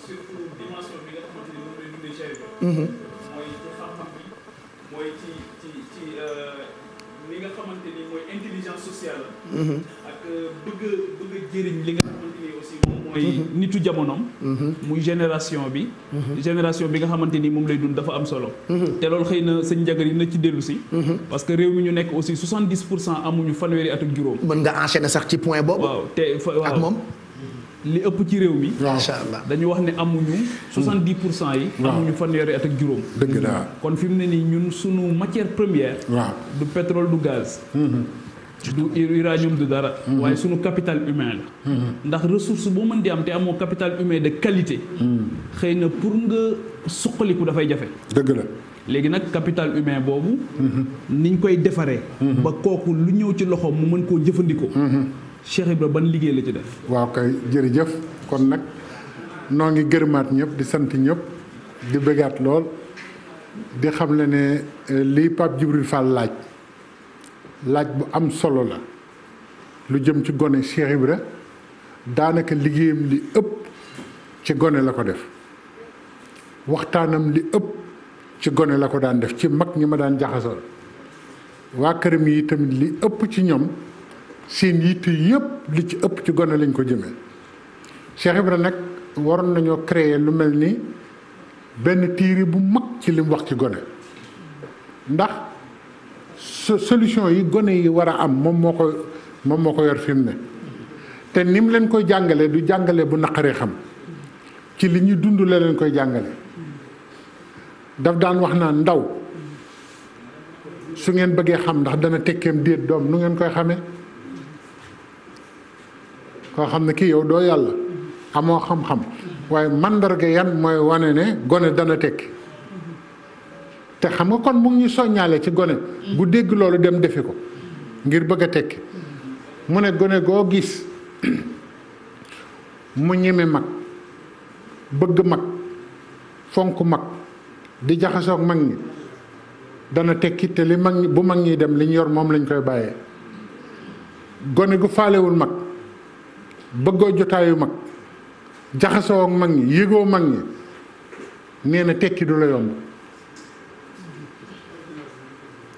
surtout dimension bi nga xamante ni moom lay dundee Cheikh Ibra mooy ci xam-xam bi mooy ci li nga xamante ni mooy intelligence sociale ak bëgg a jëriñ li nga xamante ni aussi moom mooy nitu jamonoom muy génération bi nga xamante ni moom lay dund dafa am solo te loolu xëy na sëñ Ndiagar yi na ci dellu si parce que réew mi ñu nekk aussi 70% amuñu fanweeri at ak juróom mën nga enchaîner sax ci point boobu waaw te ak moom li ëpp ci réew mi macha allah dañu wax ne amuñu 70% yi amuñu fanweeri at ak juróom dëgg la kon fi mu ne nii ñun sunu matière première du pétrole du gaz du uranium du dara waaye sunu capital humain la ndax ressource boo mën di am te amoo capital humain de qualité xëy na pour nga suqaliku dafay jafe dëgg la léegi nag capital humain boobu niñ koy defaree ba kooku lu ñëw ci loxoom mu mën koo jëfandikoo Cheikh Ibra ban liggéey la ci def waaw kay jërëjëf kon nag noo ngi gërëmaat ñëpp di sant ñëpp di bëggaat lool di xam le ne lii Pape Djibril Fall laaj bu am solo la lu jëm ci gone Cheikh Ibra daanaka liggéeyam li ëpp ci gone la ko def waxtaanam li ëpp ci gone la ko daan def ci mag ñi ma daan jaxasool waa këram yi tamit li ëpp ci ñoom seen yitte yëpp li ci ëpp ci gone lañ ko jëmee Cheikh Ibra nag waroon nañoo créer lu mel ni benn téere bu mag ci li mu wax ci gone ndax solution yi gone yi war a am moom moo ko yor fi mu ne te ni mu leen koy jàngale du jàngale bu naqaree xam ci li ñuy dund la leen koy jàngale daf daan wax naan ndaw su ngeen bëggee xam ndax dana tekkeem déet doom nu ngeen koy xamee koo xam ne kii yow doo yàlla amoo xam-xam waaye mandarga yan mooy wane ne gone dana tekki te xam nga kon mu ngi ñu soññaale ci gone bu dégg loolu dem defi ko ngir bëgg a tekki mu ne gone goo gis mu ñeme mag bëgg mag fonk mag di jaxasoog mag ñi dana tekki te li mag ñi bu mag ñi dem li ñu yor moom lañ koy bàyyee gone gu faalewul mag bëggoo jotaayu mag jaxasoo ak mag ñi yëgoo mag ñi nee na tekki du la yomb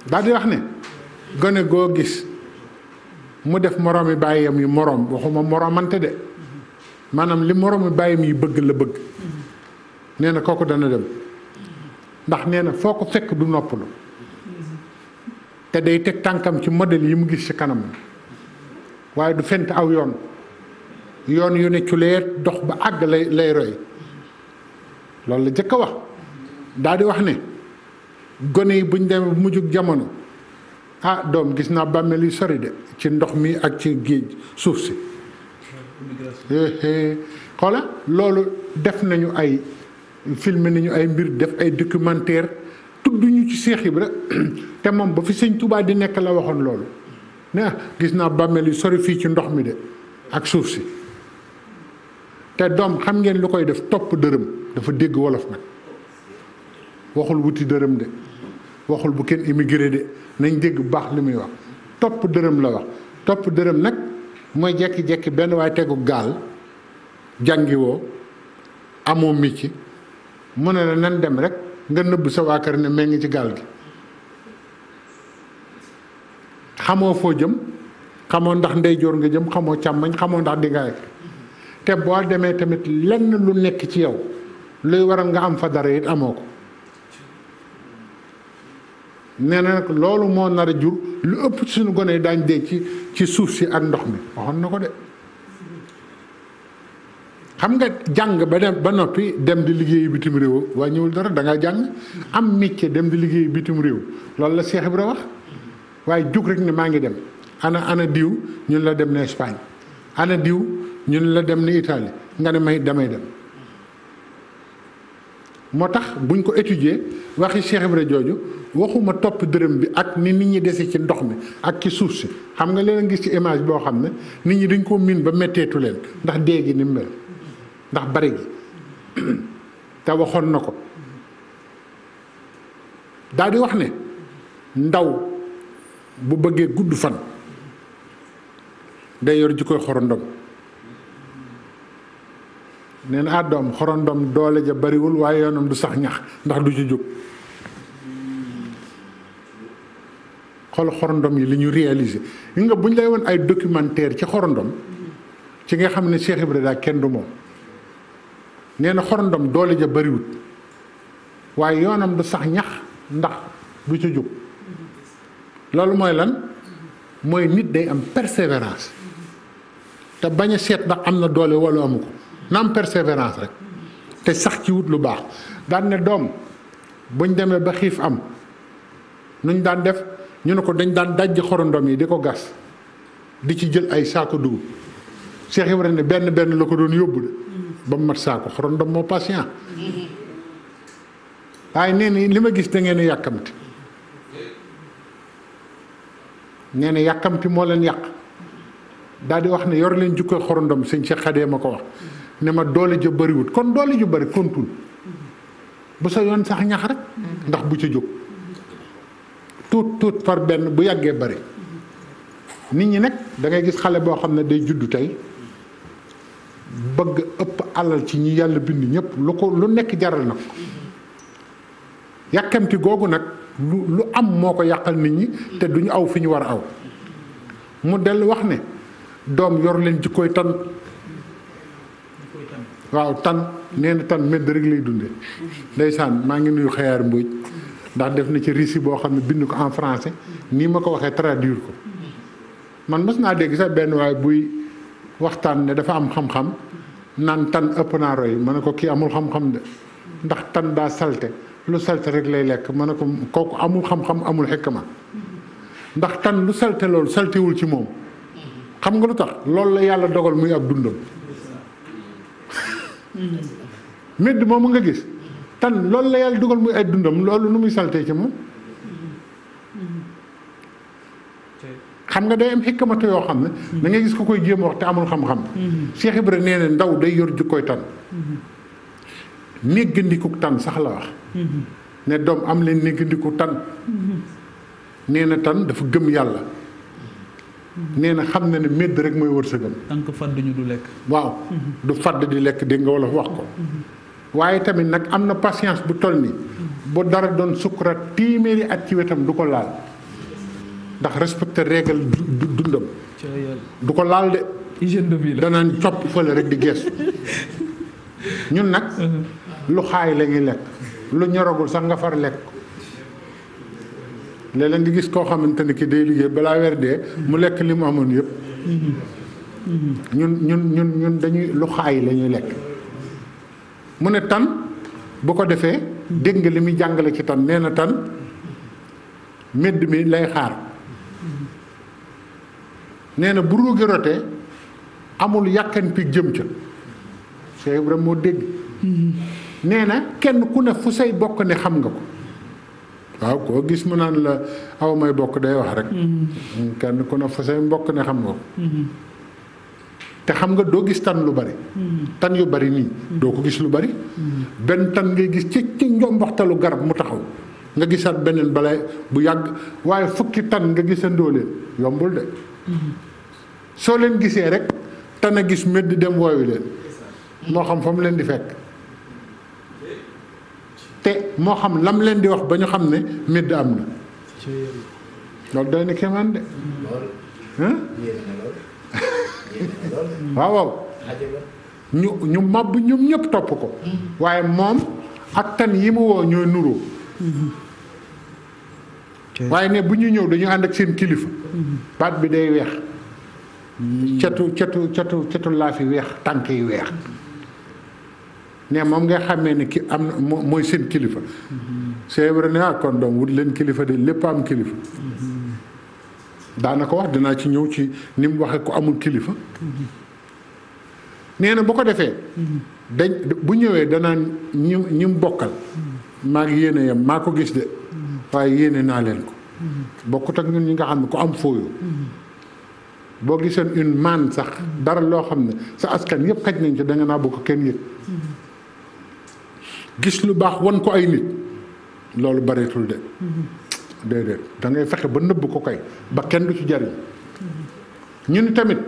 daal di wax ne gone goo gis mu def moroomi bàyyam yi moroom waxuma moroomante de maanaam li moroomi bàyyam yi bëgg la bëgg nee na kooku dana dem ndax nee na foo ko fekk du noppalu te day teg tànkam ci modèle yi mu gis ci kanam waaye du fent aw yoon yu ne culeet dox ba àgg lay roy loolu la jëkk a wax daal di wax ne gone yi buñ demee bu mujjug jamono ah doom gis naa bàmmeel yu sori de ci ndox mi ak ci géej suuf si xoola loolu def nañu ay filmé nañu ay mbir def ay documentaire tudd ñu ci Cheikh Ibra te moom ba fi sëñ Touba di nekk la waxoon loolu ne gis naa bàmmeel yu sori fii ci ndox mi de ak suuf si te doom xam ngeen lu koy def topp dërëm dafa dégg wolof nag waxul wuti dërëm de waxul bu kenn immigré de nañ dégg bu baax li muy wax topp dërëm la wax topp dërëm nag mooy jekki-jekki benn waaye tegu gaal jàngiwoo amoo micc mu ne la nan dem rek nga nëbb sa waa kër ne mee ngi ci gaal gi xamoo foo jëm xamoo ndax ndeyjoor nga jëm xamoo càmmoñ xamoo ndax di nga rek te boo demee tamit lenn lu nekk ci yow luy waral nga am fa dara it amoo ko nee na nag loolu moo nar a jur lu ëpp ci suñu gone yi daañ dee ci suuf si ak ndox mi waxoon na ko de xam nga jàng ba noppi dem di liggéeyi bitim réew waaye ñëwul dara da nga jàng am métier dem di liggéeyi bitim réew loolu la Cheikh Ibra wax waaye jug rek ne maa ngi dem ana diw ñun la dem ne Espagne ana diw ñun la dem ne Italie nga ne damay dem moo tax buñ ko étudier waxi Cheikh Ibra jooju waxuma topp dërëm bi ak ni nit ñi dese ci ndox mi ak ci suuf si xam nga leen gis ci image boo xam ne nit ñi dañ ko miin ba metteetu leen ndax dee gi ni mel ndax bari gi te waxoon na ko daal di wax ne ndaw bu bëggee gudd fan day yor ji koy xorondom nee na doom xorondom doole ja bariwul waaye yoonam du sax ñax ndax du ci jóg. xool xorondom yi li ñu réalisé yi nga bu ñu lay woon ay documentaire ci xorondom ci nga xam ne Cheikh Ibrahima kenn du moom nee na xorondom doole ja bariwul waaye yoonam du sax ñax ndax du ci jóg. loolu mooy lan mooy nit day am persévérance te bañ a seet ndax am na doole wala amu ko na am persévérance rek te sax ci wut lu baax daan ne doom buñ demee ba xiif am nuñ daan def ñu ne ko dañ daan dajji xorondom yi di ko gas di ci jël ay saako dugub Cheikh Ibrahima ne benn benn la ko doon yóbbu de ba mu mat saako xorondom moo patient waaye nee na li ma gis da ngeen a yàkkamti nee na yàkkamti moo leen yàq daal di wax ne yor leen jukkoy xorondom sëñ Cheikh Xadee ma ko wax ne ma doole ja bëriwut kon doole ju bëri kontul bu sa yoon sax ñax rek ndax bu ca jóg tuut par benn bu yàggee bëri nit ñi nag da ngay gis xale boo xam ne day juddu tey bëgg ëpp alal ci ñi yàlla bind ñëpp lu nekk jaral na ko yàkkamti googu nag lu am moo ko yàqal nit ñi te duñu aw fi ñu war a aw mu dellu wax ne doom yor leen jikkooy tan waaw tan nee na tan medd rek lay dunde ndeysaan maa ngi nuyu Xayaar Mbóoj ndax def na ci récit boo xam ne bind ko en français nii ma ko waxee traduire ko man mës naa dégg sax benn waaye buy waxtaan ne dafa am xam-xam naan tan ëpp naa roy ma ne ko kii amul xam-xam de ndax tan daa salte lu salte rek lay lekk ma ne ko kooku amul xam-xam amul xikma ndax tan lu salte loolu saltewul ci moom xam nga lu tax loolu la yàlla dogal muy ab dundam medd moomu nga gis tan loolu la yàlla dogal muy ay dundam loolu nu muy saltee ci moom xam nga day am xikmatu yoo xam ne da ngay gis ko koy jéem wax te amul xam-xam Cheikh Ibrahima nee na ndaw day yor jukkoy tan néggandiku tan sax la wax ne doom am leen néggandiku tan nee na tan dafa gëm yàlla nee na xam na ne médd rek mooy wërsëgam tànk fadd ñu du lekk waaw du fadd di lekk dégg nga wala wax ko waaye tamit nag am na patience bu toll ni bu dara doon sukuraat téeméeri at ci wetam du ko laal ndax respecté règle dundam du ko laal de hygiène de vie la danaan copp fële rek di geesu ñun nag lu xaay la ñuy lekk lu ñoragul sax nga far lekk léeg-léeg nga gis koo xamante ne ki day liggéey balaa weer dee mu lekk li mu amoon yëpp ñun dañuy lu xaay la ñuy lekk mu ne tan bu ko defee dégg nga li muy jàngale ci tan nee na tan medd mi lay xaar nee na bu ruugi rotee amul yàkkanti jëm ca Cheikh Ibrahima moo dégg nee na kenn ku ne fu say bokk ne xam nga ko waaw koo gis mu naan la aw may bokk day wax rek kenn ku ne fu say mbokk ne xam nga ko te xam nga doo gis tan lu bari tan yu bari nii doo ko gis lu bari benn tan ngay gis ci njomboxtalu garab mu taxaw nga gisaat beneen balay bu yàgg waaye fukki tan nga gisandoo leen yombul de soo leen gisee rek tan a gis medd dem woowi leen moo xam fa mu leen di fekk te moo xam lam leen di wax ba ñu xam ne medd am na loolu doy na kéemaan de waaw waaw ñu màbb ñoom ñëpp topp ko waaye moom ak tan yi mu woo ñooy nuroo waaye ne bu ñu ñëw dañu ànd ak seen kilifa baat bi day weex cetu laaf yi weex tànk yi weex ne moom nga xamee ne ki am na mooy seen kilifa c'est vrai ne kon doom wut leen kilifa de lépp am kilifa daana ko wax dinaa ci ñëw ci ni mu waxee ko amul kilifa nee na bu ko defee dañ bu ñëwee danaan ñi mu bokkal maa ngi yéene yam maa ko gis de waaye yéene naa leen ko bokkut ak ñun ñi nga xam ne ko am fooyu boo gisoon une manne sax dara loo xam ne sa askan yëpp xaj nañ ci da nga naa bokk kenn yëg gis lu baax wan ko ay nit loolu bareetul de déedéet da ngay fexe ba nëbb ko kay ba kenn du ci jariñ ñun tamit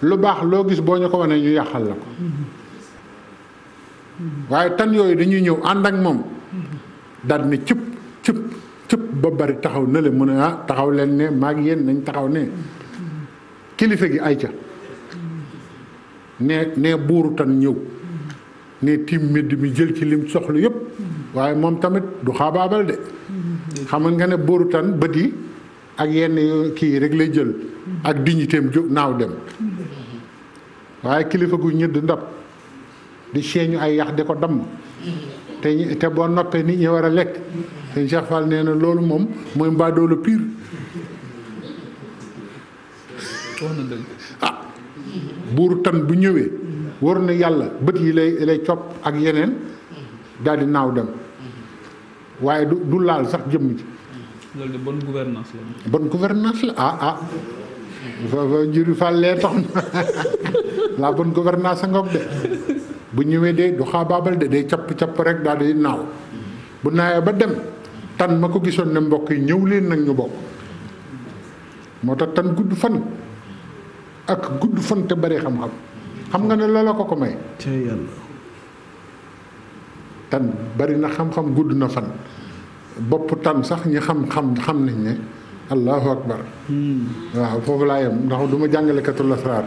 lu baax loo gis boo ñu ko wanee ñu yàqal la ko waaye tan yooyu dañuy ñëw ànd ak moom daal ne cëpp cëpp cëpp ba bari taxaw na le mu ne taxaw leen ne maag yéen nañ taxaw ne kilifa gi ay ca ne buuru tan ñëw ne tiim medd mi jël ci lim soxla yépp waaye moom tamit du xaabaabal de xam nga ne buuru tan bët yi ak yenn kii rek lay jël ak dignitéem jóg naaw dem waaye kilifa gu ñëdd ndab di seeñu ay yax di ko damm te boo noppee nit ñi war a lekk sëñ Cheikh Fall nee na loolu moom mooy mbaadoolu pire buuru tan bu ñëwee war na yàlla bët yi lay copp ak yeneen daal di naaw dem waaye du laal sax jëmm ji. loolu de bonne gouvernance la. bonne gouvernance la fa njëriñ fàllee tax la bonne gouvernance a ngoog de bu ñëwee de du xaabaabal de day capp rek daal di naaw bu naawee ba dem tan ma ko gisoon ne mbokk yi ñëw leen nag ñu bokk moo tax tan gudd fan ak gudd fan te bari xam-xam xam nga ne loola ko may. ca yàlla. tan bari na xam-xam gudd na fan bopp tan sax ñi xam nañ ne allahu akbar waaw foofu laa yem ndax du ma jàngalekatu lasraar